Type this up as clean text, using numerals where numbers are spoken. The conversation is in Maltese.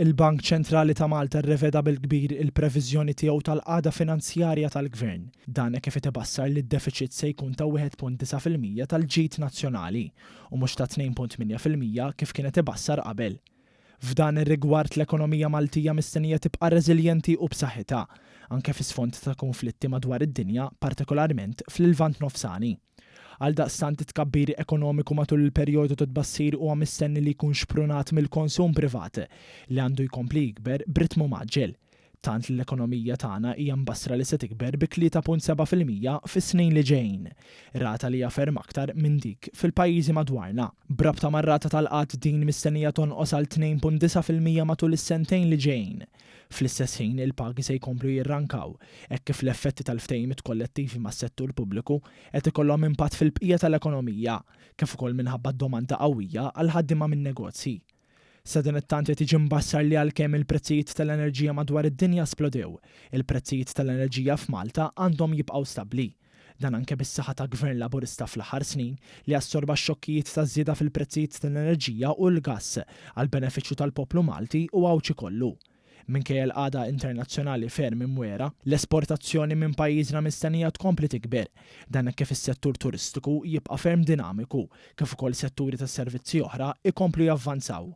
Il-Bank Ċentrali ta' Malta rreveda bil-kbir il-previżjoni tiegħu tal-qagħda finanzjarja tal-Gvern. Dan hekk kif qed ibassar li d-defiċit se jkun ta' 1.9% tal-ġid nazzjonali u mhux ta' 2.8% kif kien qed ibassar qabel. F'dan ir-rigward l-ekonomija Maltija mistennija tibqa' reżiljenti u b'saħħitha, anke fi sfond ta' kunflitti madwar id-dinja, partikolarment fl-Lvant Nofsani. Għaldaqstant it-tkabbir ekonomiku matul il-perjodu ta' tbassir huwa mistenni li jkun xprunat mill-konsum privat li għandu jkompli jikber b'ritmu mgħaġġel. Tant li l-ekonomija tagħna hija mbassra li se tikber bi 3.7% fis-snin li ġejjin, rata li hija ferm aktar minn dik fil-pajjiżi madwarna. B'rabta mar-rata tal-qgħad din mistennija tonqos għal 2.9% matul is-sentejn li ġejjin. Fl-istess ħin, il-pagi se jkomplu jirrankaw, hekk kif l-effetti tal-ftehimiet kollettivi mas-settur pubbliku qed ikollhom impatt fil-bqija tal-ekonomija, kif ukoll minħabba d-domanda qawwija għall-ħaddiema min-negozji. Sadanittant qed jiġi mbassar li għalkemm il-prezzijiet tal-enerġija madwar id-dinja splodew, il-prezzijiet tal-enerġija f'Malta għandhom jibqgħu stabbli. Dan anke bis-saħħa ta' Gvern Laburista fl-aħħar snin li assorba x-xokkijiet taż-żieda fil-prezzijiet tal-enerġija u l-gass għall-benefiċċju tal-poplu Malti u Għawdxi kollu. Minkejja l-qagħda internazzjonali ferm imwiegħra, l-esportazzjoni minn pajjiżna mistennija tkompli tikber. Dan hekk kif is-settur turistiku jibqa' ferm dinamiku, kif ukoll setturi tas-servizzi oħra jkomplu javvanzaw.